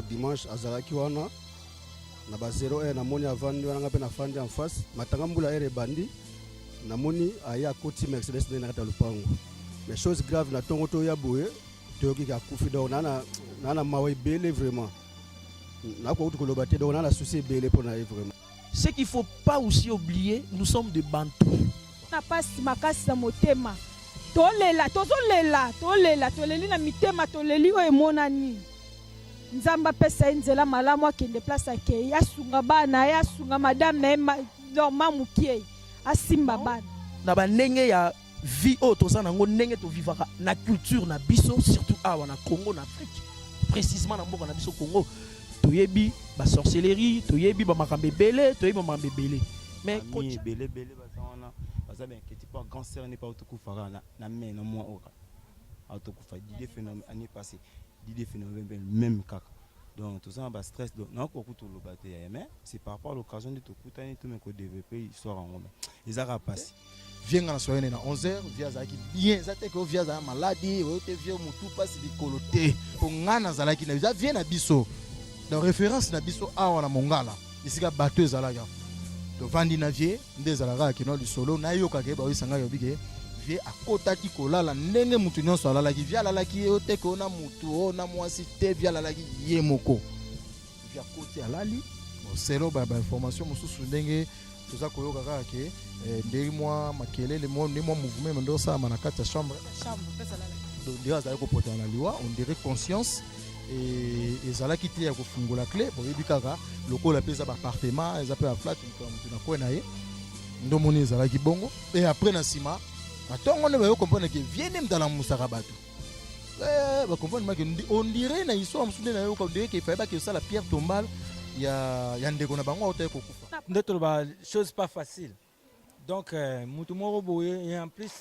Donc dimanche azalaki wana na ba 0 heure, namoni avandi wana, nga mpe nafandi en face. Matanga mbula heure ebandi, namoni aye akoti Mercedes nde na kati ya lopango. Mais chose grave, na ntongo toya boye, toyoki ke akufi. Donc naa na mawa ebele vraiment, nakoki koloba te. Donc naa na souci ebele mpo na ye vraiment. Ce qu'il faut pas aussi oublier, nous sommes des Bantous. Na pasi makasi na motema, tolela, tozolela, tolela, toleli na mitema, toleli oyo emonani. Nzambe apesa ye nzela malamu, akende place akei, asunga bana ye, asunga madame na ye, donc mamukie asimba bana. Na bandenge ya vie oyo toza nango, ndenge tovivaka na culture na biso, surtout awa na Congo, na Afrique, précisément na mboka na biso Congo, toyebi basorcellerie, toyebi bamakambo ebele, toyebi bamakambo ebele, mais famille ebele ebele baza wana, baza bainquiété mpo grand sœur ne mpe autokufa kaka na mai na mwa oyo autokufa Didier phénomène année passée, Didier phénomène mpe même kaka. Donc toza na bastress, donc nakoka kutu koloba te yaya, mais c'est par rapport à l'occasion nde tokutani, tome kodéveloppe histoire yango, mais eza kaka mpasi. Vieux nga na soyene na 11h, vieux azalaki bien. Eza te ke vieux azala maladi oyo te, vieux motu mpasi likolo te, mpo nga nazalaki na eza vieux na biso, donc référence na biso awa na Mongala, esika bato ezalaka. Tovandi na vieux nde ezalaka kino lisolo nayokaka ye, baoyesanga yobi ke vieux akotaki kolala ndenge mutu nyonso alalaki. Vieux alalaki ye te ke na mutu o na mwasi te, vieux alalaki ye moko. Vieux akoti, alali. Bon, selon bainformation mosusu ndenge toza koyoka kaka ke ndenge mwa makelele, nde mwa mouvement nde osalama na kati ya chambre, donc ndenge azalaki kopotana na liwa, on dirait conscience ezalaki te ya kofungola clé. Boyebi kaka lokola mpe eza baappartement, eza mpe baflat, moto na moto na kwe na ye, nde omoni ezalaki bongo. E après na nsima na ntongo nde bayo comprendre ke vieux nde moto alamusaka bato. Bacomprendre make on dirait na histoire mosusu nde nayoka, on dirait ke efallait bake osala pierre tombale ya ndeko na bango aotaki kokufa. Nde toloba, chose pas facile. Donc mutu moko boye, et en plus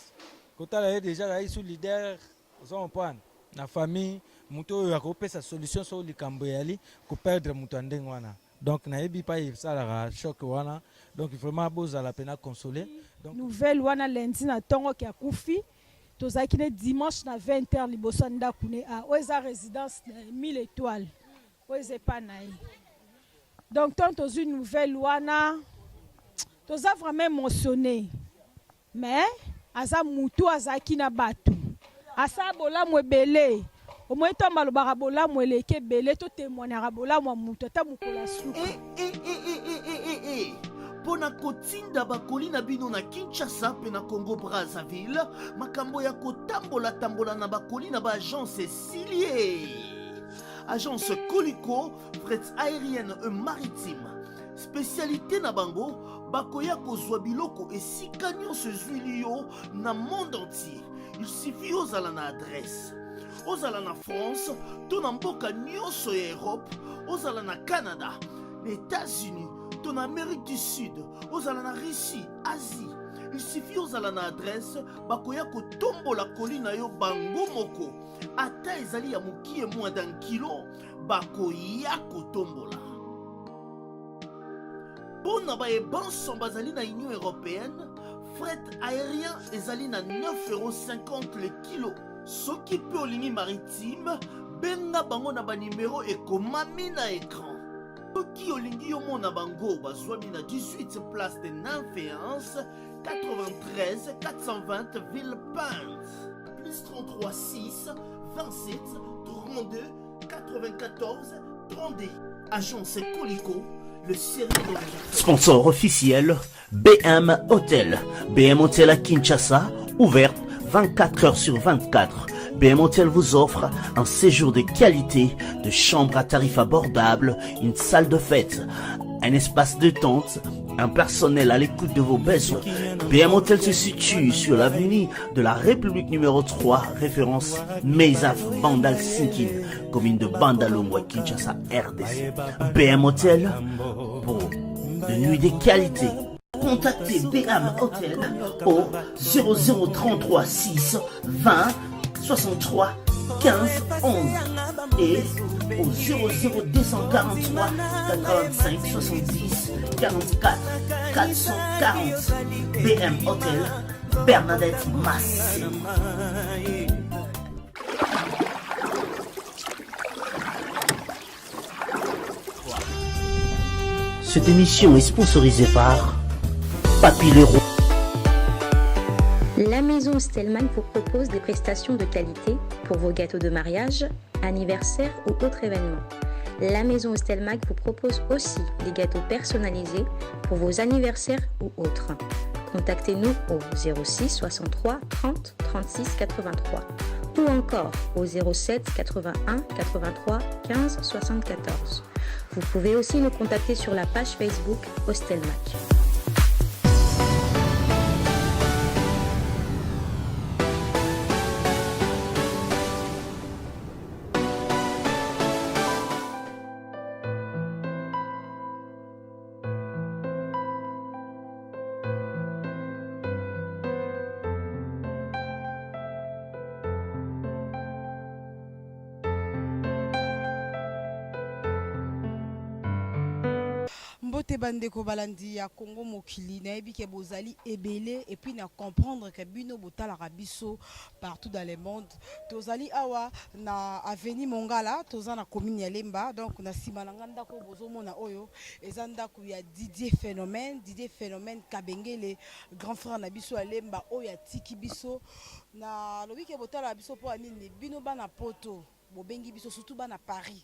kotala ye déjà azalaki sous leader, oza comprendre, na famille, moto oyo akopesa solution so likambo eyali, koperdre moto ya ndenge wana. Donc nayebi pa esalaka choc wana. Donc vraiment bozala mpena consolé. Donc nouvelle wana lundi na ntongo ke akufi, tozalaki ne dimanche na 20 heures liboso ya ndako ne a oyo eza résidence na 1000 étoiles oyo eza epa na ye. Donc ntango tozwi nouvelle wana, toza vraiment émotionné, mais aza mutu azalaki na bato, asala bolamu ebele. Omoi ntango balobaka bolamu eleki ebele, totémoignaka bolamu ya mutu ata mokolo ya suka. Mpo na kotinda bakoli na bino na Kinshasa mpe na Congo Brazzaville, makambo ya kotambola-tambola na bakoli na baagence esili ye. Agence Koliko Fret aérienne et maritime, spécialité na bango, bakoya kozwa biloko esika nyonso ezwili yo na monde entier. Il suffit ozala na adresse, ozala na France to na mboka nyonso ya Europe, ozala na Canada, na États-Unis to na Amérique du Sud, ozala na Russie, Asie, il suffit ozala na adresse, bakoya kotombola koli na yo bango moko. Ata ezali ya mokie, moins d'un kilo, bakoya kotombola. Mpo na bayebanso bazali na Union européenne, fret aérien ezali na 9,50 € le kilo. Soki mpe olingi maritime, benga bango na banimero ekomami na écran. Soki olingi yomona bango, bazwami na 18 place de Nymphéens, 93 420 Villepinte, plus 33 6 27 32 94 32. Agence Colico, le sérieux dans les affaires. Sponsor officiel, BM Hotel. BM Hotel à Kinshasa, ouverte 24 heures sur 24. BM Hotel vous offre un séjour de qualité, de chambres à tarif abordable, une salle de fête, un espace de tente, un personnel à l'écoute de vos besoins. BM Hotel se situe sur l'avenue de la République numéro 3, référence Meisaf Bandal Sinkin, commune de Bandalungwa, Kinshasa, RDC. BM Hotel pour de nuits de qualité. Contactez BM Hotel au 0033 6 20 63 15 11 et au 00243 85 70 44 440. BM Hotel, Bernadette Massé. Cette émission est sponsorisée par Papy Leroy. La maison Stelman vous propose des prestations de qualité pour vos gâteaux de mariage, anniversaire ou autres événements. La maison Stelmag vous propose aussi des gâteaux personnalisés pour vos anniversaires ou autres. Contactez-nous au 06 63 30 36 83 ou encore au 07 81 83 15 74. Vous pouvez aussi nous contacter sur la page Facebook Hostelmac. Mbote bandeko balandi ya Congo mokili nayebi ke bozali ebele et puis na comprendre ke bino botalaka biso partout dans le monde tozali awa na avenue Mongala toza na commune ya Lemba donc na sima na nga ndako bozomona oyo eza ndako ya Didier Phenomène Didier Phenomène Kabengele grand frère na biso ya Lemba oyo atiki biso na lobi ke botala biso po nini bino bana poto bobengi biso surtout bana Paris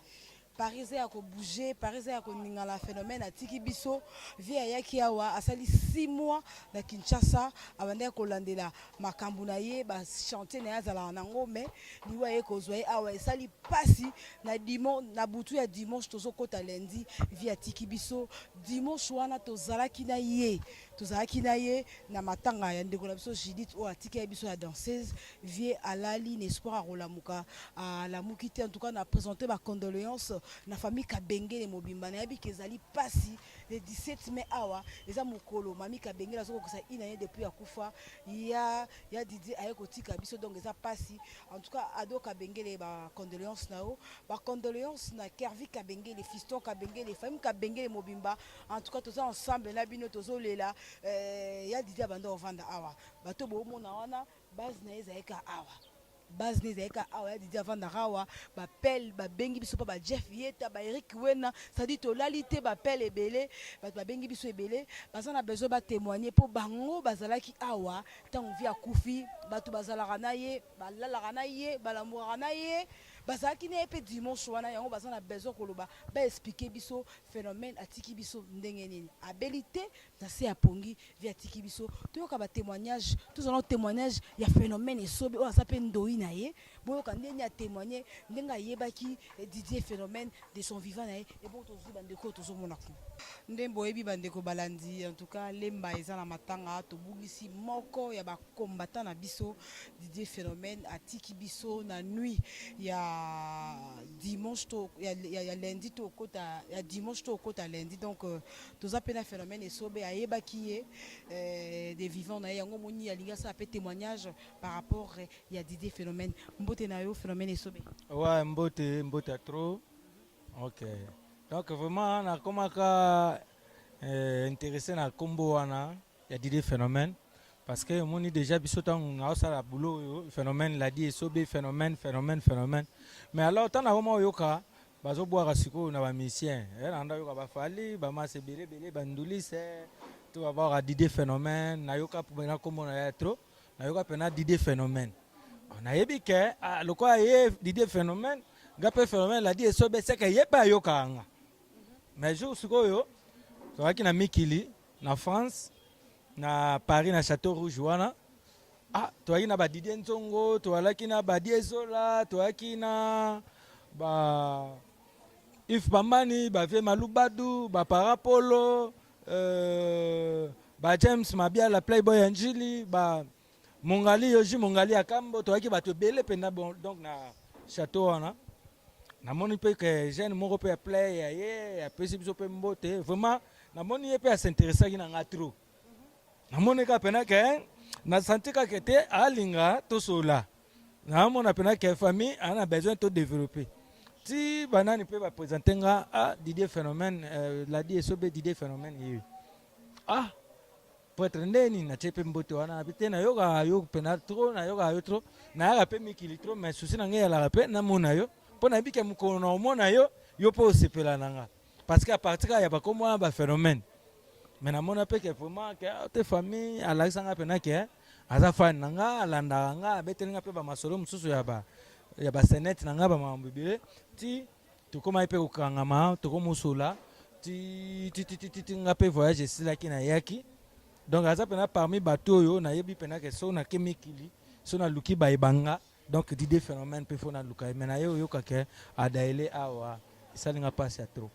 Paris eza ya ko bouger, Paris eza ya koningana, phenomène atiki biso. Vie ayaki awa asali 6 mois na Kinshasa, abandaki kolandela makambo na ye, ba chantier na ye azalaka nango, mais liwa ye kozwa ye awa esali pasi na dimanche, na butu ya dimanche tozokota lundi, vie atiki biso. Dimanche wana tozalaki na ye, tozalaki na ye na matanga ya ndeko na biso Judith oyo atikaki biso ya danseuse. Vieux alali na espoir akolamuka alamuki te en tout cas na presenter ba condoléances na famille Kabengele mobimba nayebi ke ezali pasi le 17 mai awa eza mokolo mami Kabengele azokokisa une année depuis akufa ya ya Didier aye kotika biso donc eza pasi en tout cas Ado Kabengele ba condoléances na yo ba condoléances na Kervi Kabengele fiston Kabengele famille Kabengele mobimba en tout cas toza ensemble na bino tozolela euh, ya Didier abanda ovanda awa bato bomona wana Base na ye ezalaki kaka awa. Base na ye ezalaki kaka awa, ya Didier avandaka awa, ba pelle babengi biso pa ba Jeff Yeta, ba Eric Wena, c'est-à-dire tolali te ba pelle ebele, bato babengi biso ebele, baza na besoin ba témoigner po bango bazalaki awa tango vie akufi, bato bazalaka na ye, balalaka na ye, balamukaka na ye, bazalaki na ye pe dimanche wana, yango baza na besoin koloba, ba expliquer biso phenomène atiki biso ndenge nini, abeli te na se ya pongi vie atiki biso toyoka ba témoignage tozwa na témoignage ya phénomène esobe oyo aza mpe ndoyi na ye boyoka ndenge a témoigner ndenge ayebaki eh, Didier phénomène de son vivant na ye ebongo tozwi bandeko oyo tozomona kuna nde boyebi bandeko balandi en tout cas lemba eza na matanga tobungisi moko ya ba combattant na biso Didier phénomène atiki biso na nuit ya dimanche to ya, ya, ya lundi to okota ya dimanche to okota lundi donc euh, Toza pe na phenomène esobe ayebaki ye eh, de vivant na ye yango omoni alingi asala pe témoignage par rapport eh, ya Didier phénomène. Mbote na yo phénomène esobe. Ouais, mbote, mbote ya trop. Ok. Donc vraiment nakomaka eh, intéressé na kombo wana ya Didier phénomène parce que omoni déjà biso ntango naosala boulot oyo phénomène ladi esobe phénomène phénomène phénomène mais alors ntango nakoma oyoka Bazo bwaka sikoyo na ba musiciens eh na yoka ba Fally ba masse ebele ebele ba ndulise to ba bwaka Didier phénomène na yoka pena kombo na ya trop na yoka pena Didier phénomène oh, nayebi ke ah, lokola ye Didier phénomène nga pe phénomène ladi esobe seke ye pe ayokaka nga mais jour sikoyo tozalaki na mikili na France na Paris na Château Rouge wana Ah, toyaki na ba Didier Nzongo, toyalaki na ba Diezola, toyaki na ba Yves Pambani, ba Vieux Malubadu, ba Parapolo, euh, ba James Mabiala, Playboy ya Njili, ba Mongali Yoji Mongali ya Kambo, toyaki bato ebele mpenza bon, donc na château wana namoni mpe ke jeune moko mpe ya play ya ye apesi biso mpe mbote vraiment namoni ye mpe asinteresaki na nga trop Namoni kaka pena ke na senti kaka te alinga tosolola namona pena ke famille aza na besoin to développer ti banani mpe bapresente nga ah Didier phénomène euh, ladi esobe Didier phénomène ye ah prêtre nde nini natie mpe mbote wana nabi te nayokaka yo mpena trop nayokaka yo trop nayaka mpe mikili trop mais susi na ngai eyalaka mpe namona yo mpo nayebi ke mokolo na omona yo yo mpe osepela na nga. Parce que à partir kaka ya bakombo wana ba phénomène. Mais namona mpe ke vraiment ke ah, te famille alakisa nga mpena ke aza fan na nga, alandaka nga, abeteli nga mpe bamasolo mosusu ya ba ya basenete na nga, bamakambo ebele ti tokomaki mpe kokangama, tokomosola ti ti ti ti ti nga mpe voyage esilaki, nayaki. Donc aza mpena parmi bato oyo nayebi mpena ke so nake mikili, so naluki bayeba nga. Donc Didier Phénomène mpe fo naluka ye, mais naye oyoka ke adaele awa esali nga mpasi ya trop.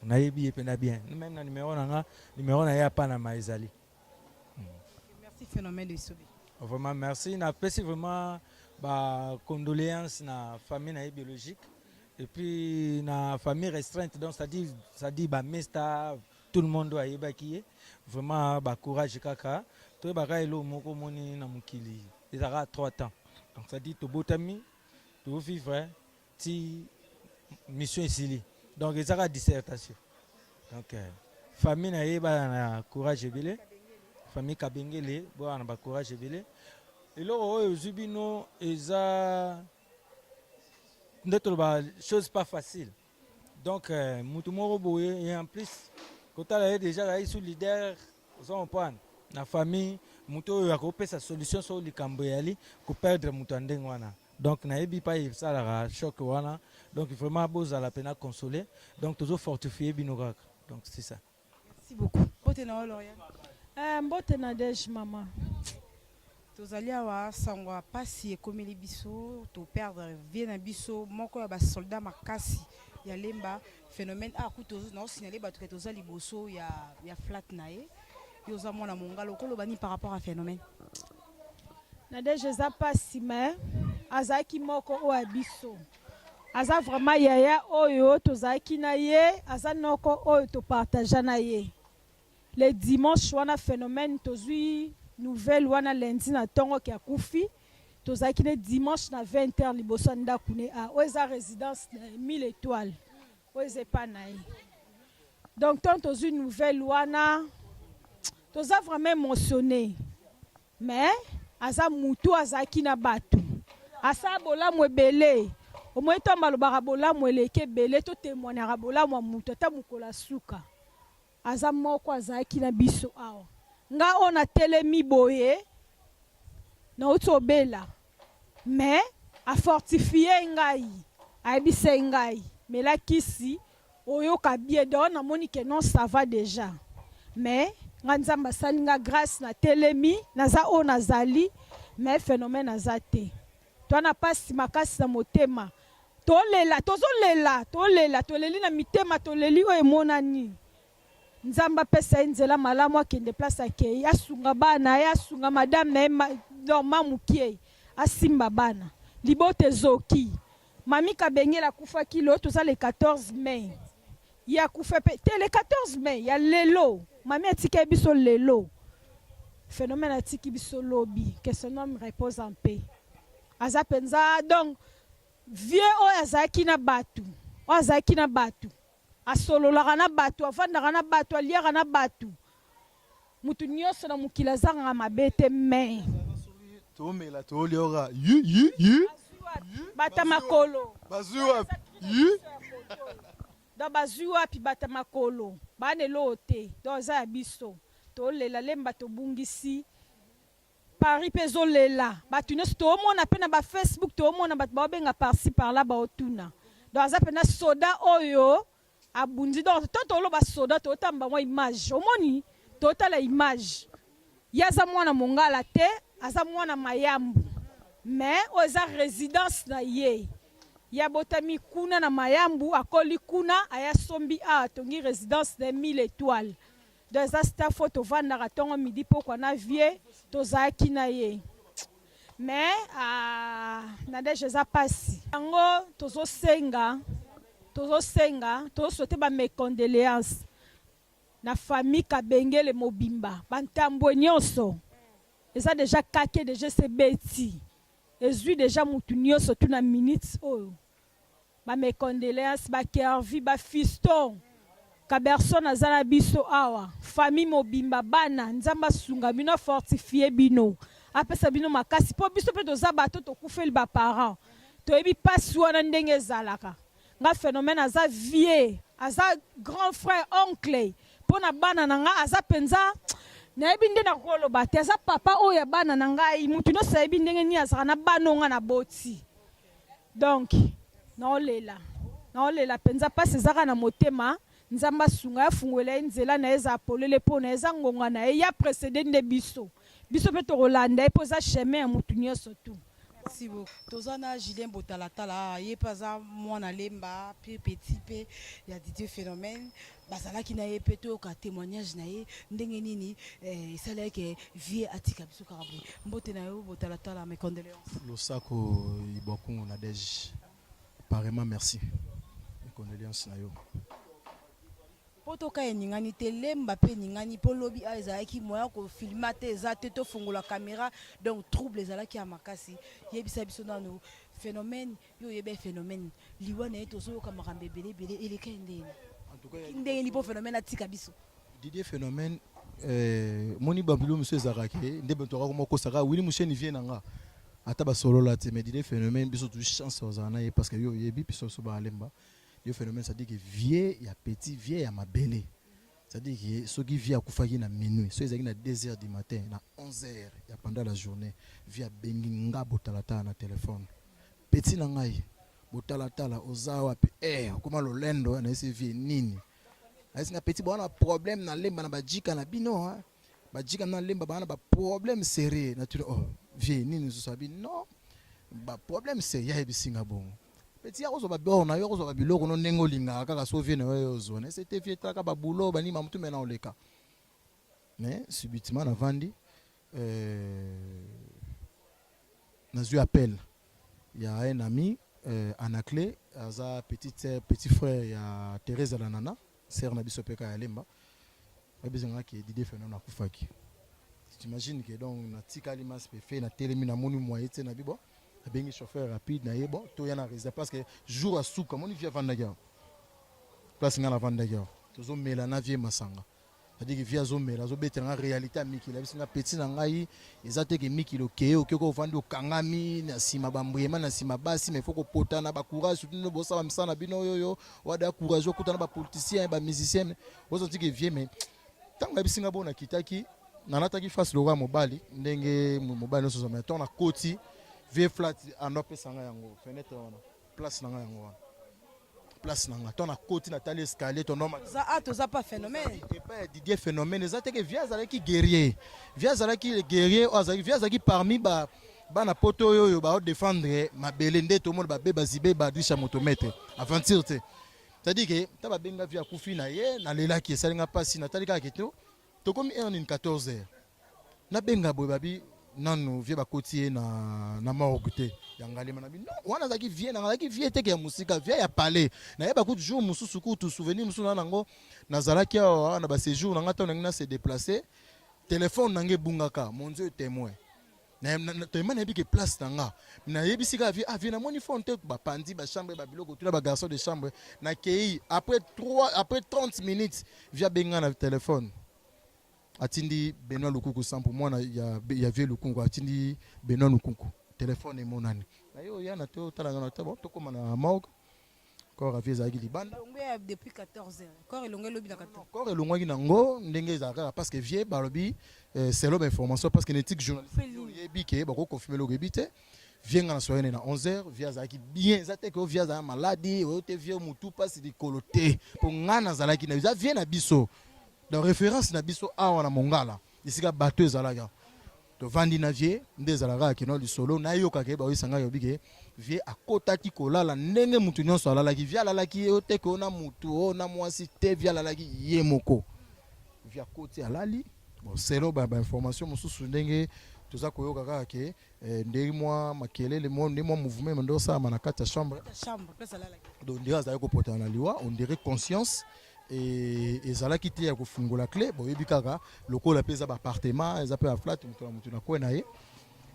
Nayebi ye mpena bien, même na numero na nga, numero na ye ya Panama ezali. Merci Phénomène de Sobe. Vraiment merci, napesi vraiment ba condoléances na famille na ye biologique et puis na famille restreinte, donc c'est-à-dire ba mesta, tout le monde oyo ayebaki ye, vraiment ba courage kaka. Toyebaka eloko moko omoni na mokili ezalaka 3 temps, donc c'est-à-dire tobotami, tovivre ti mission esili, donc ezaka dissertation. Donc famille na ye baya na courage ebele, famille Kabengele boya na ba courage ebele. Eloko oyo ezwi bino eza nde toloba chose pas facile. Donc mutu moko boye, et en plus kotala ye déjà azalaki sous leader, ozo comprendre, na famille mutu oyo akopesa solution so likambo eyali koperdre mutu ya ndenge wana. Donc nayebi pa esalaka choc wana, donc vraiment bozala mpena consolé, donc tozo fortifier bino kaka, donc c'est ça. Merci beaucoup. Mbote na yo Lauriane. Mbote na Dej mama. Tozali awa sango ya pasi ekomeli biso, to perdre vie na biso moko ya ba soldat makasi ya Lemba Phénomène. Ah kutu na signaler bato ke toza liboso ya ya flat na ye. Yo oza mwana mongala, okoloba nini par rapport à Phénomène? Nadege, eza mpasi, mais azalaki moko oyo ya biso, aza vraiment yaya oyo tozalaki na ye, aza noko oyo topartagea na ye. Le dimanche wana Phénomène, tozwi nouvelle wana lundi na ntongo ke akufi. Tozalaki ne dimanche na 20 heures liboso ya ndako ne a oyo eza résidence na 1000 étoiles, oyo eza epa na ye. Donc ntango tozwi nouvelle wana, toza vraiment émotionné, mais aza mutu azalaki na bato, asala bolamu ebele. Omoi ntango balobaka bolamu eleki ebele, totémoignaka bolamu ya mutu ata mokolo asuka. Aza moko azalaki na biso awa. Nga oyo natelemi boye, nauti obela, mais afortifie ngai, ayebisai ngai mela kisi oyoka bien. Donc namoni ke non, ça va déjà, mais nga Nzambe asali nga grâce, natelemi, naza oyo nazali, mais Phénomène aza te. Toa pasi makasi na motema, tolela, tozolela, tolela, toleli na mitema, toleli oyo emonani. Nzambe apesa ye nzela malamu, akende place akei, asunga bana ye, asunga madame na ye, donc ma mokie asimba bana, libota ezoki. Mami Kabengele akufaki lelo, toza le 14 mai, ye akufa mpe te le 14 mai ya lelo. Mami atiki biso lelo, Phénomène atiki biso lobi. Que son âme repose en paix. Aza mpenza donc vieux oyo azalaki na bato, oyo azalaki na bato, asololaka na bato, avandaka na bato, aliaka na bato. Motu nyonso na mokili azangaka mabe te, mais Tomela, tolioka yu yu yu. Bata makolo. Bazwi wapi yu? Donc bazwi wapi? Bata makolo bana eloo te. Donc eza ya biso, tolela Lemba, tobungisi Paris mpe ezolela bato nyonso. Toomona mpe na bafacebook, toomona bato baobenga par-ci par-là, baotuna. Donc aza mpena soda oyo abundi. Donc to toloba soda, totamba mwa image, omoni, totala image. Ye aza mwana Mongala te, aza mwana Mayambu, mais oyo eza résidence na ye. Ye abotami kuna na Mayambu, akoli kuna, aya sombi awa, atongi résidence na ye 1000 étoiles. Donc eza staff oyo tovandaka ntongo, midi, pokwa na vieux tozalaki na ye. Mais ah, Nadege, eza mpasi yango. Tozosenga, tozosenga, tozosouhaiter bames condoléances na famille Kabengele mobimba, bantambwe nyonso. Eza déjà kake, déjà sebeti ezwi déjà mutu nyonso tu na minute oyo. Bames condoléances, bakervi, bafiston Kaberson aza na biso awa, famille mobimba, bana, Nzambe asunga bino, afortifie bino, apesa bino makasi, mpo biso mpe toza bato tokufeli baparent, toyebi mpasi wana ndenge ezalaka. Nga Phénomène aza vieux. Aza grand frère, oncle mpo na bana na nga. Aza mpenza, nayebi nde nakoloba te, aza papa oyo ya bana na ngai. Motu nyonso ayebi ndenge nini azalaka na bana oyo nga naboti. Donc naolela, naolela mpenza, mpasi ezaka na motema. Nzambe asunga ye, afungolela ye nzela na ye, ezala polele mpo na ye. Eza ngonga na ye ya précédé nde biso, biso mpe tokolanda ye, mpo eza chemin ya motu nyonso tu. Merci beaucoup. Toza na Julien Botalatala, ye mpe aza mwana Lemba mpe petit mpe ya Didier Phénomène. Bazalaki na ye mpe, toyoka témoignage na ye ndenge nini esalaki ke vieux atika biso kaka boye. Mbote na yo Botalatala, mes condoléances. Losako Ibwakungu Nadège, apparemment merci. Mes condoléances na yo. Mpo toka eningani te, Lemba mpe eningani, mpo lobi awa ezalaki moya kofilmer te, eza te tofongola caméra, donc trouble ezalaki ya makasi. Yebisa biso nano Phénomène, yo oyeba Phénomène, liwa na ye tozoyoka makambo ebele ebele, eleka ye ndenge ndenge nini mpo Phénomène atika biso? Didier Phénomène, moni babilo mosusu ezalaka ke nde bato akakoma okosaka Willy Musheni vieux na nga, ata basolola te. Mais Didier Phénomène, biso tozwi chance ozala na ye, parce que yo oyebi biso biso balemba. Didier Phénomène, c'est à dire que vieux ya petit, vieux ya mabele, c'est-à-dire que soki vieux akufaki na minuit, soki ezalaki na 2 heures du matin, na 11 heures ya pendant la journée, vieux abengi nga Botalatala na téléphone: "Petit na ngai Botalatala, oza wapi? Okoma lolendo." Nayesi: "Vieux, nini?" Ayesi nga: "Petit, bwana problème na Lemba na bajika na bino, hein. Bajika na Lemba bana baproblème sérieux." Natuni: "Oh vieux, nini lisusu?" Abi: "Non, baproblème sérieux." Ayebisi nga bongo: "Petit, ya kozwa babor na yo, kozwa babiloko no ndenge olingaka kaka. So vieux na yo ozwa na ese te, vieux, talaka babulo banima motu me na oleka." Mais subitement navandi, nazwi appel ya un ami, Anaclé, aza petite sœur, petit frère ya Thérèse Alanana, sœur na biso mpe kaka ya Lemba. Bayebisanga ke Didier Phénomène akufaki. T'imagines que donc natikali mas mpe fe, natelemi, namoni moye te. Na bi bon, nabengi chauffeur rapide na ye, bon, toya na réserve, parce que jour asuka moni vieux avandaki awa, place ngai navandaki awa, tozomela na vieux masanga. C'est-à-dire que vieux azomela, azobetela nga réalité ya mikili. Abisi nga: "Petit na ngai, eza te ke mikili okeye, okoki ovandi, okangami na nsima bambrema, na nsima basi, mais faut kopotana bacourage, surtout nde bosala misala na bino oyoyo wada ya courage, okutana bapoliticien, bamusicien." Ozanti ke vieux, mais ntango ayebisi nga bo, nakitaki, nalataki face lokola mobali, ndenge mobali nyonso ozama. Ntango nakoti, vieux flat ando apesa nga yango, fenêtre wana, place na nga yango wana, place na nga. Ntango nakoti, natali escalier, tondo Toza a toza pas Phénomène. Epai ya Didier Phénomène, eza teke vieux azalaki guerrier, vieux azalaki guerrier oyo azalaki, vieux azalaki parmi ba bana poto oyo oyo baodéfendre mabele, nde tomona babe bazibe badrisha motomètre aventure te. C'est-à-dire ke ta babenga vieux akufi na ye, nalelaki, esalinga mpasi. Natali kaka ke to tokomi heure nini, 14 heures. Nabenga boye, babi nanu vieux bakoti ye na morgue te ya Ngalema. Na bi non, wana azalaki vieux nanga, azalaki vieux teke ya mosika, vieux ya palais. Nayeba kutu jour mosusu, kutu souvenir mosusu na nango, nazalaki awa na baséjour na nga, ntango nangi na se déplacer, telefone na nga ebungaka. Mon Dieu témoin, tellement nayebi ke place na nga, nayebisi kaka vieux: "Ah vieux, namoni phone te." Bapandi bachambre, babiloko tuna bagarçon de chambre. Nakei, après 3, après 30 minutes, vieux abenga na telefone, atindi Benoît Lukuku Sampo, mwana ya vieux Lukunku, atindi Benoît Lukunku, telefone emonani na ye, oya na te, otala nga na te. Bon, tokóma na morgue, corps ya vieux ezalaki libanda. Elongo ya depuis 14 heures, corps elongo elobi na 14. Corps elongwaki nango ndenge ezalaka kaka, parce que vieux balobi, selon bainformation, parce que na éthique journaliste oyebi ke bakoconfirme eloko oyebi te. Vieux nga na soyene na 11 heures, vieux azalaki bien. Eza te ke o vieux azala maladi oyo te, vieux motu mpasi likolo te, mpo nga nazalaki na eza vieux na biso, donc référence na biso awa na Mongala, esika bato ezalaka. Tovandi na vieux, nde ezalaka kaka keno lisolo nayokaka ye, baoyesanga yobi ke vieux akotaki kolala ndenge mutu nyonso alalaki. Vieux alalaki ye te ke o na mutu o na mwasi te, vieux alalaki ye moko. Vieux akoti, alali. Bon, selon bainformation mosusu ndenge toza koyoka kaka ke ndenge mwa makelele, nde mwa mouvement nde osalama na kati ya chambre. Chambre place alalaki. Donc ndenge azalaki kopotana na liwa, on dirait conscience ezalaki te ya kofungola clé. Boyebi kaka lokola mpe eza baappartement, eza mpe baflat, moto na moto na kwe na ye,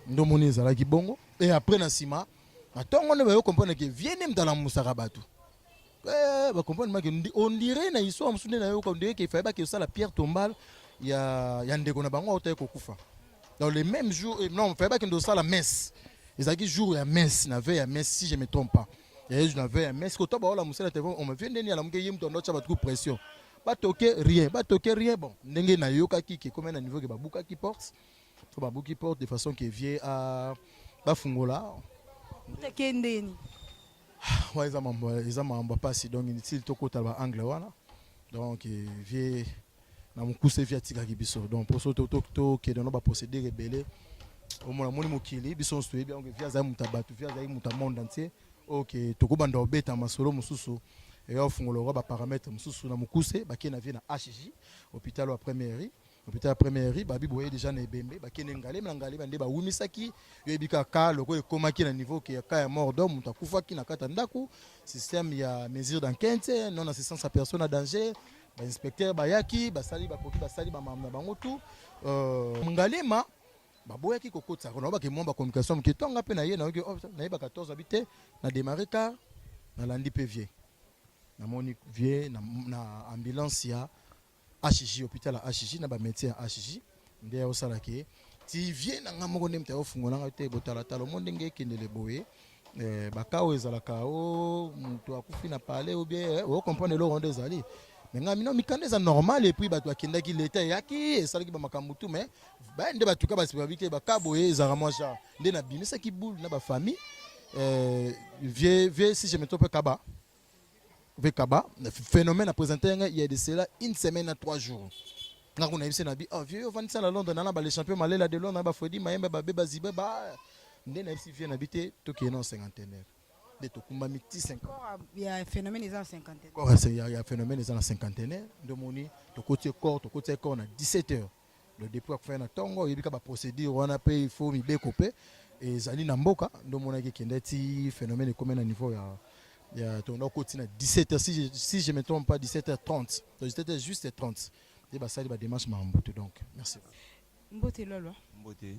ndomoni ezalaki bongo. Et après na nsima na ntongo nde bayo comprendre ke vieux nde moto alamusaka bato. Bacomprendre make on dirait na histoire mosusu nde nayoka, on dirait ke efallait bake osala pierre tombale ya ndeko na bango aotaki kokufa dans le même jour. Non, fallait bakende osala messe, ezalaki jour ya messe, na veille ya messe si je me trompe pas. Ya na veille, mais ce que to baola musala telefone, on me vient ndeni alamuki ye mutu ando bato pression. Batoke rien, batoke rien. Bon, ndenge nayokaki ke komi na niveau ke babukaki porte. So babuki porte de façon ke vieux a bafungola. Teke ndeni? Wana eza mambo, eza mambo ya pasi. Donc inutile tokota ba angle wana. Donc vieux na mokuse, vieux atikaki biso. Donc mposo tokende no baprocédure ebele, omona moni mokili, biso nyonso toyebi yango. Vieux azali moto ya bato, vieux azali moto ya monde entier. Ok, tokobanda kobeta masolo mosusu, eya ofungola okwa baparamètre mosusu. Na mokuse, bakei na vieux na HJ, hôpital ya première rue. Hôpital ya première rue, babi boye déjà na ebembe, bakende Ngalema. Na Ngalema nde bawumisaki yo. Yebi kaka lokola ekomaki na niveau ke ka ya mort d'homme, moto akufaki na kati ya ndako, système ya mesure d'enquête, non assistance à personne à danger, bainspecteur bayaki, basali, bakoki basali bamama na bango tu. Ngalema baboyaki kokotisa na bake mwa bacommunication moke. Ntonga mpe na ye nayoki, oh, nayeba 14 abi te na démarré car nalandi mpe vieux. Namoni vieux na ambulance ya HJ, hôpital ya HJ, na bamédecin ya HJ nde ya osalaki ti vieux na nga moko nde moto ayofungola nga te. Botalatala omo ndenge ekendele boye, baka oyo ezalaka o moto akufi na palais ou bien ocomprendre eloko nde ezali. Mais nga mino mikanda eza normal. Et puis bato bakendaki, leta eyaki, esalaki bamakambo tu. Mais baye nde batuka babi te, baka boye ezalaka mwa genre nde nabimisaki boule na bafamille. Vieux, si je me trompe, Kaba, vieux Kaba Phénomène a présenté nga il y a de cela une semaine à 3 jours. Nga kuna yebisi na bi, oh vieux, ovandisa na Londres nana ba les champions Malela de Londres, ba Fredi Mayembe, babe bazibe ba nde nayebisi vieux na bi te, tokende na cinquantenaire nde tokumbami ti 50. Corps ya Phénomène eza na cinquantenaire? Corps ya Phénomène eza na cinquantenaire. Nde omoni tokoti corps, tokoti corps na 17 heures. Le depuis akufai na ntongo, oyebi ka baprocédure wana mpe il faut mibeko mpe ezali na mboka. Nde omonaki ekende ti Phénomène ekomi na niveau ya tonda okoti na 17 heures, si je me trompe pas, 17 heures 30, donc 17 heures juste 30 nde basali badémarche makambo te. Donc merci. Mbote Lolwa. Mbote.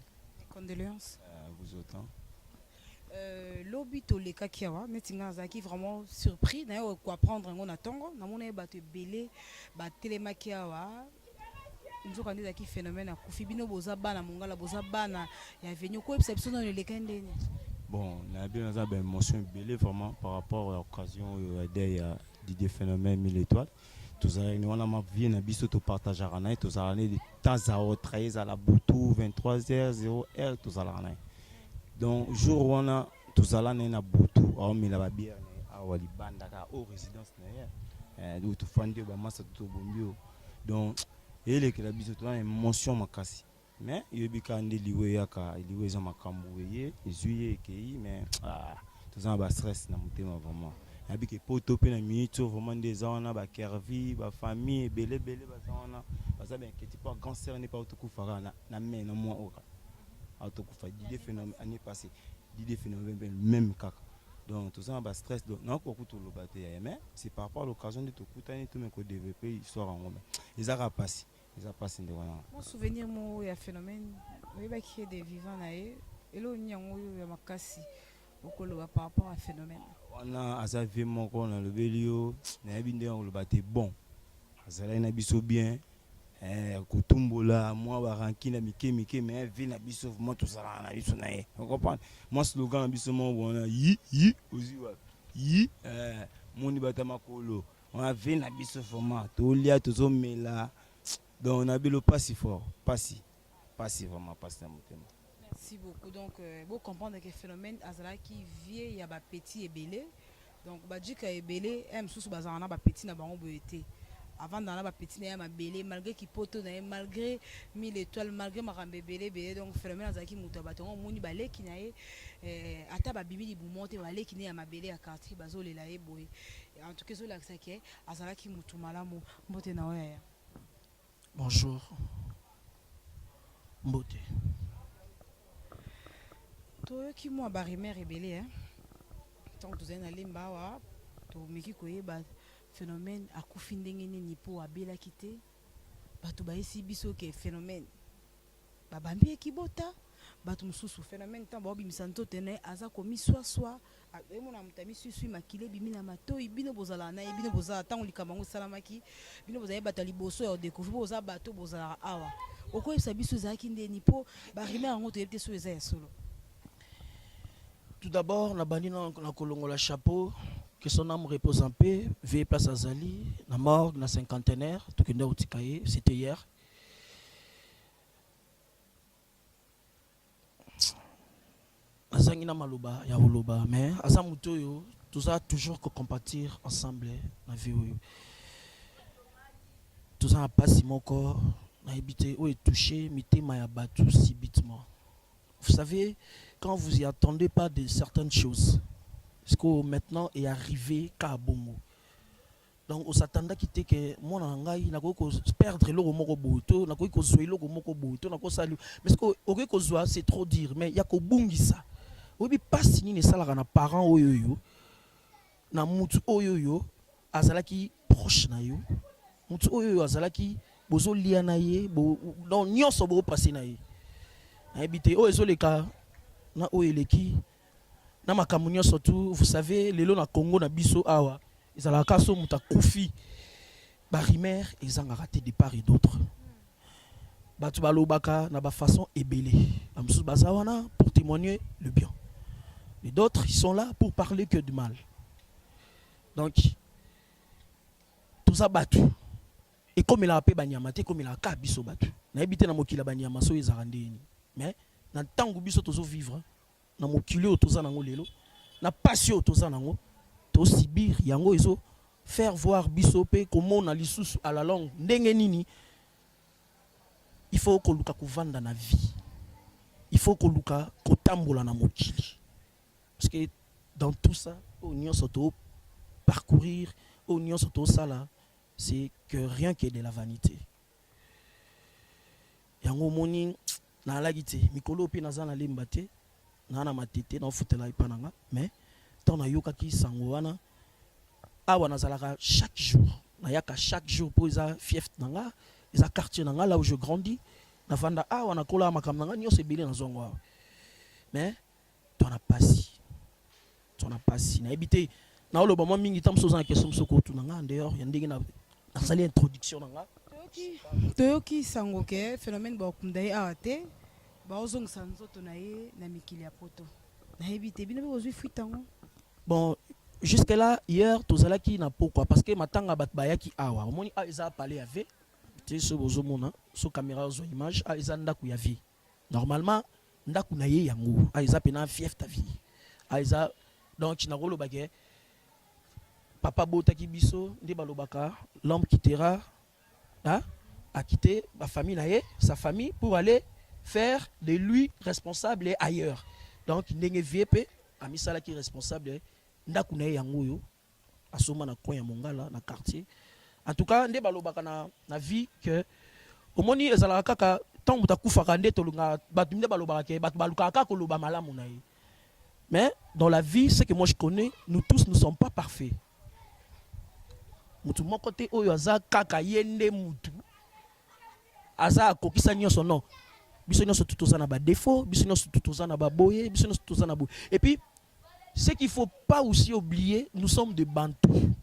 Condoléances. À vous autant. Lobi tolekaki awa, neti ngai nazalaki vraiment surpris naye koapprendre yango na ntongo. Namona ye bato ebele batelemaki awa, nzoka nde ezalaki Phénomène akufi. Bino boza bana Mongala, boza bana ya avenue, koyebisa biso nano eleka ndeni? Bon, nayebi naza baémotion ebele vraiment par rapport à occasion oyo ya deuil ya Didier Phénomène Mille Étoiles. Tozalaki wana ma vieux na biso, topartageaka na ye, tozalaka ne de temps à autre, ezala butu 23 heures 0 heure, tozalaka na ye. Donc jour wana tozala na ye na butu, aomela babière na ye awa libanda kaka o résidence na ye. Donc tofandi oyo bamasa, tobombi oyo. Donc eyelekela biso, toza na émotion makasi. Mais yoyebi kaka nde liwa eyaka, liwa eza makambo eye ezwi ye, ekei. Mais ah, toza na bastress na motema vraiment. Nayebi ke poto mpe na minute oyo vraiment nde eza wana, bakervi, bafamille ebele ebele baza wana, baza bainquiété mpo grand sœur nde mpe autokufa kaka na mai na mois oyo kaka autokufa. Didier Phénomène année passée, Didier Phénomène mpe même kaka. Donc toza na bastress, donc nakoka kutu koloba te yaya. Mais c'est par rapport à l'occasion nde tokutani, tome kodéveloppe histoire yango. Mais eza kaka mpasi, eza mpasi ndeko nanga. Mon souvenir moko ya Phénomène, oyebaki ye de vivant na ye, eloko nini yango oyo ya makasi okoloba par rapport à Phénomène? Wana aza vieux moko nalobeli yo, nayebi ndenge koloba te. Bon, azalaki na biso bien, kotumbola mwa barankine mike mike, mais vieux na biso vraiment, tozalaka na biso na ye, ocomprendre mwa slogan na biso moko wana, yi yi ozwi wapi yi, moni bata makolo wana. Vieux na biso vraiment, tolia, tozomela. Donc na belo pasi fort, pasi, pasi vraiment, pasi na motema. Merci beaucoup. Donc bo comprendre que Phénomène azalaki vieux ya bapeti ebele. Donc bajika ebele ye mosusu bazalaka na bapeti na bango boye te, avandaka na bapeti na ye ya mabele, malgré kipoto na ye, malgré Mille Étoile, malgré makambo ebele ebele. Donc Phénomène azalaki moto ya bato. Yango omoni baleki na ye, ata babimi libumo te, baleki na ye ya mabele ya quartier bazolela ye boye. En tout cas ezolakisa ke azalaki motu malamu. Mbote na oyo yaya. Bonjour, mbote. Toyoki mwa barumeur ebele ntango tozali na Lemba awa. Tomeki koyeba Phénomène akufi ndenge nini, mpo abelaki te. Bato bayesi biso ke Phénomène babambi ye kibota. Bato mosusu, Phénomène ntango baobimisa nzoto na ye, aza komiswaswa, emona moto amiswiswi, makili ebimi na matoi. Bino bozalaka na ye, bino bozala ntango likambo yango esalamaki, bino bozali bato ya liboso ya kodécouvrir, boza bato bozalaka awa, okoyebisa biso ezalaki ndeni? Mpo barumeur yango toyebi te so eza ya solo. Tout d'abord, nabandi na na kolongola chapeau, que son âme repose en paix, vie place azali, na morgue, na cinquantenaire, tokende kotika ye, c'était hier. Nazangi na maloba ya koloba, mais aza moto oyo toza toujours ko compatir ensemble na vie oyo. Toza na pasi moko, nayebi te oyo etouche mitema ya bato subitement. Vous savez, quand vous y attendez pas de certaines choses, ce que maintenant est arrivé ka bongo. Donc on s'attendaki te que mwana na ngai nakoki ko perdre eloko moko boye to nakoki kozwa eloko moko boye to nakosala, mais ce que okoki kozwa, c'est trop dire, mais ya kobungisa, oyebi mpasi nini esalaka na parent oyo oyo na mutu oyo oyo azalaki proche na yo, mutu oyo oyo azalaki bozolia na ye bo, donc nyonso bopase na ye. Nayebi te oyo ezoleka na oyo eleki na makambo nyonso tu. Vous savez, lelo na Congo na biso awa, ezalaka so moto akufi, barumeur ezangaka te de part et d'autre. Bato balobaka na bafaçon ebele. Bamosusu baza wana pour témoigner le bien et d'autres, ils sont là pour parler que du mal. Donc toza bato, ekomelaka mpe banyama te, ekomelaka kaka biso bato. Nayebi te na mokili ya banyama so ezalaka ndeni, mais na ntango biso tozovivre na mokili oyo toza nango lelo, na pasi oyo toza nango, tosubir yango, ezo faire voir biso mpe komona lisusu à la longue ndenge nini il faut koluka kovanda na vie, il faut koluka kotambola na mokili, parce que dans tout ça oyo nyonso to parcourir, oyo nyonso tosala, c'est que rien que de la vanité. Yango omoni nalaki te mikolo mpe naza na lemba te, naa na matete, naofutela epa na nga. Mais ntango nayokaki sango wana, awa nazalaka chaque jour, nayaka chaque jour mpo eza fief na nga, eza quartier na nga, là où je grandis. Navanda awa, nakola, makambo na nga nyonso ebele nazongo awa. Mais to na pasi, to na pasi, nayebi te naoloba mwa mingi. Ta mosu oza na question mosu okotuna nga en dehors ya ndenge nasali introduction na nga. Toyoki sango ke Phénomène bakunda ye awa te, baozongisa nzoto na ye na mikili ya Poto. Nayebi te, bino mpe bozwi fuite yango? Bon, jusque là, hier tozalaki na pokwa, parce que matanga, bato bayaki awa. Omoni, a eza palais ya v te. So bozomona so caméra ozwa image, a eza ndako ya vie. Normalement ndako na ye yango a eza mpena fief ta vie a eza. Donc nakoloba ke papa botaki biso nde balobaka: l'homme quittera, hein, a quitté ma famille na ye, sa famille, pour aller faire de lui responsable ailleurs. Donc ndenge vie mpe amisalaki responsable, ndako na ye yango oyo asomba na coin ya Mongala na quartier. En tout cas, nde balobaka na vie que omoni ezalaka kaka ntango moto akufaka nde tolingaka bato, nde balobaka ke bato balukaka kaka koloba malamu na ye. Mais dans la vie, ce que moi je connais, nous tous, nous sommes pas parfaits. Mutu moko te oyo aza kaka ye nde mutu aza akokisa nyonso. Non, biso nyonso tu toza na badéfaut, biso nyonso tu toza na baboye, biso nyonso toza na boye. Et puis, ce qu'il faut pas aussi oublier, nous sommes de Bantou,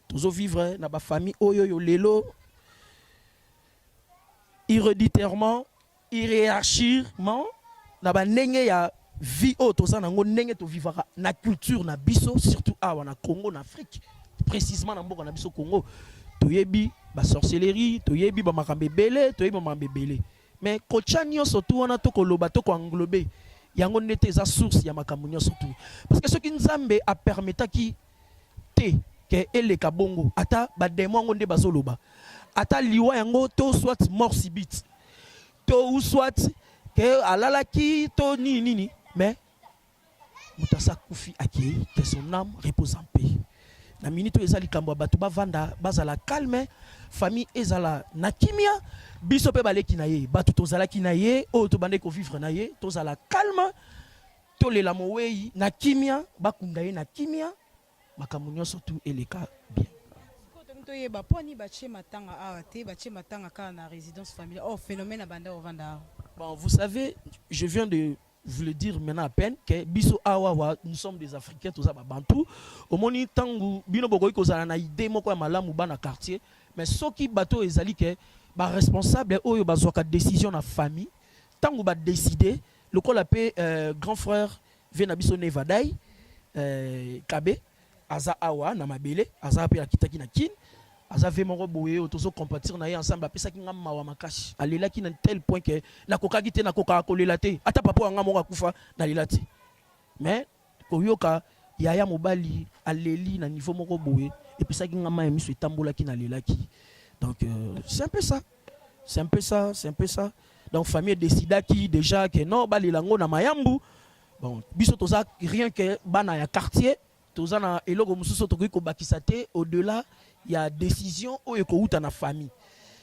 tozovivre na bafamille oyo oyo lelo héréditairement, hiérarchiquement, na bandenge ya vie oyo toza nango, ndenge tovivaka na culture na biso, surtout awa na Congo, na Afrique, précisément na mboka na biso Congo. Toyebi basorcellerie, toyebi bamakambo ebele, toyebi bamakambo ebele, mais kotya nyonso tu wana, tokoloba, tokoenglobe yango nde te eza source ya makambo nyonso tu. Parce que soki Nzambe apermetaki te ke eleka bongo, ata badémon yango nde bazoloba, ata liwa yango to soit mort subite to ou soit ke alalaki to nini nini, mais moto asa akufi, akei, que son âme repose en paix. Na minute oyo eza likambo ya bato bavanda, bazala calme, famille ezala na kimia. Biso mpe baleki na ye, bato tozalaki na ye, oyo tobandaki kovivre na ye, tozala calme, tolela mowei na kimia, bakunda ye na kimia, makambo nyonso tu eleka bien. Sikoyo tolingi toyeba mpo ani batie matanga awa te, batie matanga kaka na résidence familiale. Or Phénomène abanda ovanda awa. Bon, vous savez, je viens de vous le dire maintenant à peine que biso awa wa, nous sommes des Africains, toza babantu. Omoni, ntango bino bokoki kozala na idée moko ya malamu, bana quartier, mais soki bato oyo ezali ke baresponsable oyo bazwaka décision na famille, ntango badécide lokola mpe grand frère Vieux na biso Neva Dai euh, Kabe aza awa na mabele, aza pe akitaki na Kin, aza vieux moko boye oyo tozo compatir na ye ensemble, apesaki nga mawa makasi, alelaki na tel point que nakokaki te, nakokaka kolela te, ata papa wa nga moko akufa nalela te, mais koyoka yaya mobali aleli na niveau moko boye epesaki nga mayi ya miso etambolaki, nalelaki. Donc euh, c'est un peu ça. C'est un peu ça, c'est un peu ça. Donc famille décidaki déjà que non balela ngo na mayambu. Bon, biso toza rien que bana ya quartier, toza na eloko mosusu tokoki kobakisa te au-delà ya décision oyo ekouta na famille.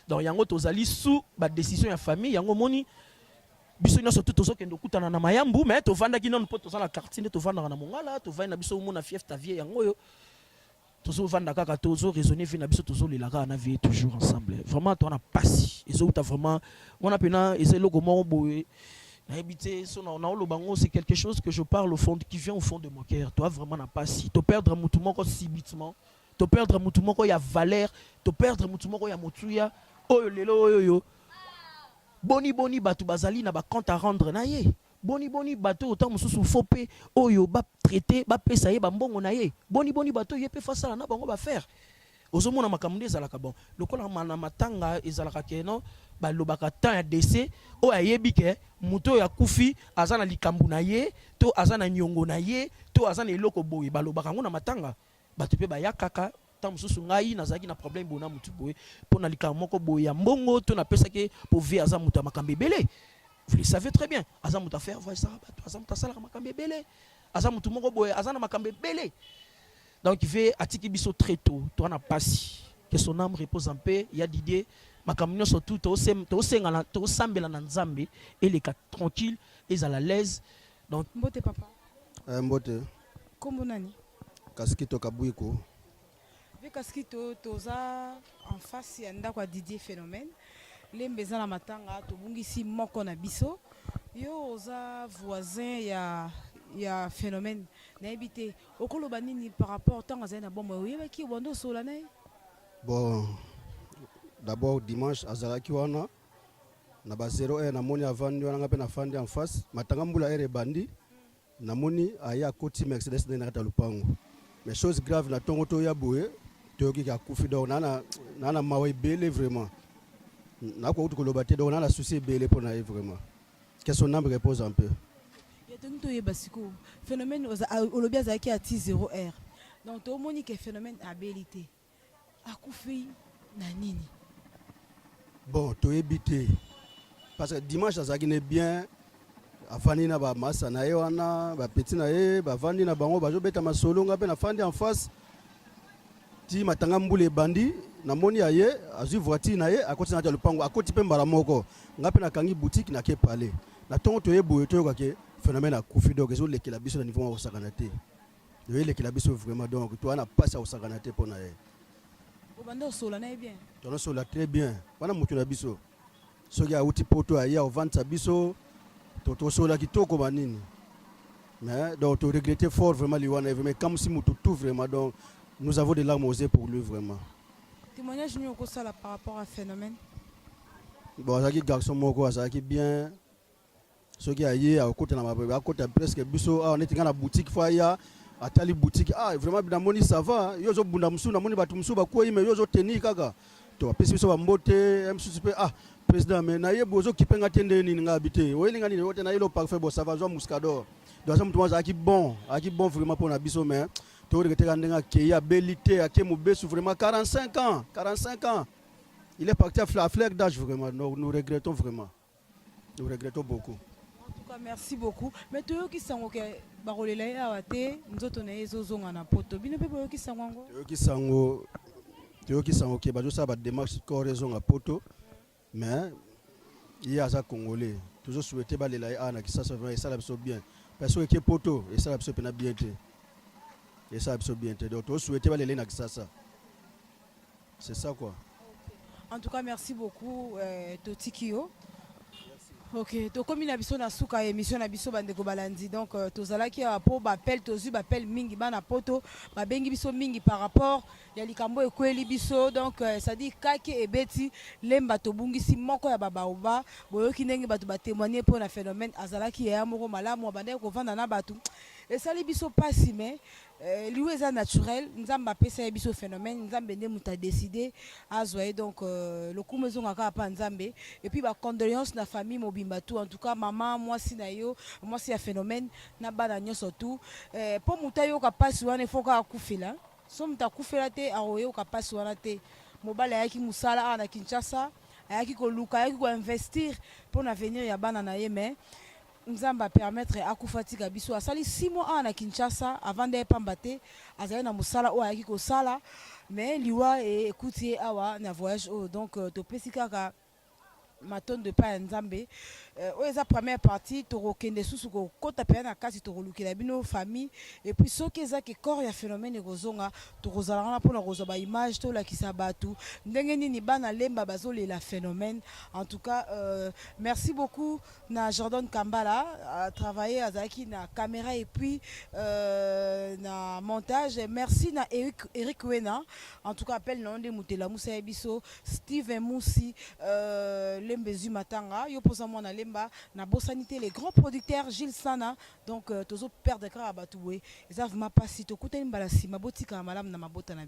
Donc yango tozali sous ba décision ya famille, yango moni biso nyonso tu tozokende okutana na mayambu, mais tovandaki nano mpo toza na quartier nde tovandaka na Mongala, tovandi na biso omona fief ta vie yango oyo tozovanda kaka, tozo raisonner vie na biso, tozolela kaka na vie toujours ensemble. Vraiment toza na pasi ezouta vraiment wana mpena eza eloko moko boye nayebi te so naoloba yango, c'est quelque chose que je parle au fond, qui vient au fond de mon cœur. Toa vraiment na pasi, toperdre mutu moko subitement, toperdre mutu moko ya valeur, toperdre mutu moko ya motuya oyo lelo oyo oyo boni boni bato bazali na bacompte à rendre na ye, boni boni bato oyo ntango mosusu fo mpe oyo batraite bapesa ye bambongo na ye, boni boni bato oyo ye mpe fasala na bango bafaire. Ozomona makambo nde ezalaka. Bon, lokola na matanga ezalaka ke no balobaka temps ya décès oyo ayebi ke moto oyo akufi aza na likambo na ye to aza na niongo na ye to aza na eloko boye, balobaka yango na matanga, bato mpe bayakaka. Ntango mosusu ngai nazalaki na problème boye na motu boye mpo na likambo moko boye ya mbongo to napesaki, po vieux aza moto ya makambo ebele, vous le savez très bien, aza moto affaire voisaka bato, aza moto asalaka makambo ebele, aza motu moko boye aza na makambo ebele. Donc vieux atiki biso très tôt, toa na pasi, que son âme repose en paix. Ya Didier, makambo nyonso tu tosengana, tosambela na Nzambe eleka tranquille, ezala l'aise. Donc Mbote papa. Mbote. Kombo nani? Kaskito Kabwiko. Vieux Kaskito, toza en face ya ndako ya Didier Phénomène. Lembe eza na matanga, tobungisi moko na biso. Yo oza voisin ya Phénomène. Nayebi te okoloba nini par rapport ntango azali na bomoi, oyebaki obanda osola na ye? Bon, d'abord dimanche azalaki wana na ba 0 heure, namoni avandi wana, nga mpe nafandi en face. Matanga mbula ere ebandi, namoni aye akoti Mercedes nde na kati ya lupango. Mais chose grave, na ntongo toya boye toyoki akufi. Donc naa na mawa ebele vraiment, nakoki koloba te. Donc naa na souci ebele mpo na ye vraiment, que son âme repose en paix. Ya tongi toyeba sikoyo Phénomène, olobi azalaki ati 0 heure, donc tomoni ke Phénomène abeli te, akufi na nini? Bon, toyebi te parce que dimanche azalaki ne bien, afandi na bamasa na ye wana, bapeti na ye bavandi na bango, bazobeta masolo, nga mpe nafandi en face ti matanga mbula ebandi. Namoni ya ye azwi voiture na ye, akoti na kati ya lopango, akoti mpe mbala moko, nga mpe nakangi boutique, nake pale. Na ntongo toye boye toyoka ke Phénomène akufi. Donc ezolekela biso na niveau moko kosakana te, eyelekela biso vraiment. Donc toza na mpasi ya kosakana te mpo na ye. Obanda osola na ye bien? Tonosola très bien wana, moto na biso soki awuti poto aye akovandisa biso, tosola kitoko banini. Mais donc toregrette fort vraiment liwa na ye, vraiment ekamwisi motu tout vraiment. Donc nous avons des larmes aux yeux pour lui vraiment. Témoignage nini okosala par rapport à Phénomène? Bon, azalaki garçon moko azalaki bien. Soki aye akota na akota presque biso awa neti nga na boutique, fo aya atali boutique: "Ah vraiment, namoni ça va, yo ozobunda mosusu, namoni bato mosusu bakwei, mais yo ozotenir kaka." To apesi biso bambote mosusu mpe: "Ah président, mais nayebi ozokipe nga te, nde nini?" Nga abi te, oyelinga nini ote nayeli parfait. Bon, ça va, zwa muscador. Donc aza motu moko azalaki bon, azalaki bon vraiment mpo na biso. Mais toregretter kaka ndenge akei, abeli te, ake mobesu vraiment. 45 ans, 45 ans, il est parti à fleur d'âge vraiment. Donc nous regrettons vraiment, nous regrettons beaucoup. En tout cas, merci beaucoup. Mais toyoki sango ke bakolela ye awa te, nzoto na ye ezozonga na poto. Bino mpe boyoki sango yango? Toyoki sango, toyoki sango ke bazosala badémarche, corps ezonga poto. Mais ye aza congolais, tozosouhaite balela ye awa na Kisasa, vraiment esala biso bien, parce soki eke poto esala biso mpena bien te, esala biso bien te. Donc tozosouhaite balela ye na Kisasa, c'est ça quoi. En tout cas, merci beaucoup, totiki yo. Ok, tokomi na biso na suka ya émission na biso, bandeko balandi. Donc tozalaki awa mpo baappel, tozwi baappel mingi, bana Poto babengi biso mingi par rapport ya likambo ekweli biso. Donc c'est-à-dire kake ebeti Lemba, tobungisi moko ya babaoba. Boyoki ndenge bato batémoigne mpo na Phénomène. Azalaki yaya moko malamu, abandaki kovanda na bato. Esali biso mpasi, mais liwa eza naturel. Nzambe apesa ye biso Phénomène, Nzambe nde moto adécide azwa ye. Donc lokumu ezonga kaka mpa Nzambe. Et puis bacondoléance na famille mobimba tout, en tout cas mama, mwasi na yo, mwasi ya Phénomène na bana nyonso tout. Mpo moto ayoka mpasi wana, efo kaka akufela. So moto akufela te, akoyoka mpasi wana te. Mobali ayaki mosala awa na Kinshasa, ayaki koluka, ayaki koinvestir mpo na avenir ya bana na ye, mais Nzambe apermettre akufa, tika biso. Asali 6 mois awa na Kinshasa, avanda ye pamba te, azali na mosala oyo ayaki kosala, mais liwa ekuti ye awa na voyage oyo. Donc topesi kaka matondo epai ya Nzambe. Oyo eza première partie. Tokokende susu kokɔta mpenza na kati, tokolukela bino famille. Et puis soki eza ke corps ya Phénomène ekozonga, tokozala wana mpona kozwa baimage, tolakisa bato ndenge nini bana Lemba bazolela Phénomène. En tout cas, merci beaucoup na Jordan Kambala a travaillé, azalaki na caméra et puis na montage. Merci na Eric Wena. En tout cas, appel na nde mutela musa ya biso Steven Musi, Lembe zwi matanga yo mposa mwana Lemba. Nabosani te les grands producteurs Gilles Sana. Donc tozo perdre kaka bato boye, eza vraiment mpasi. Tokutani mbala nsima, botikala malamu na mabota na bino.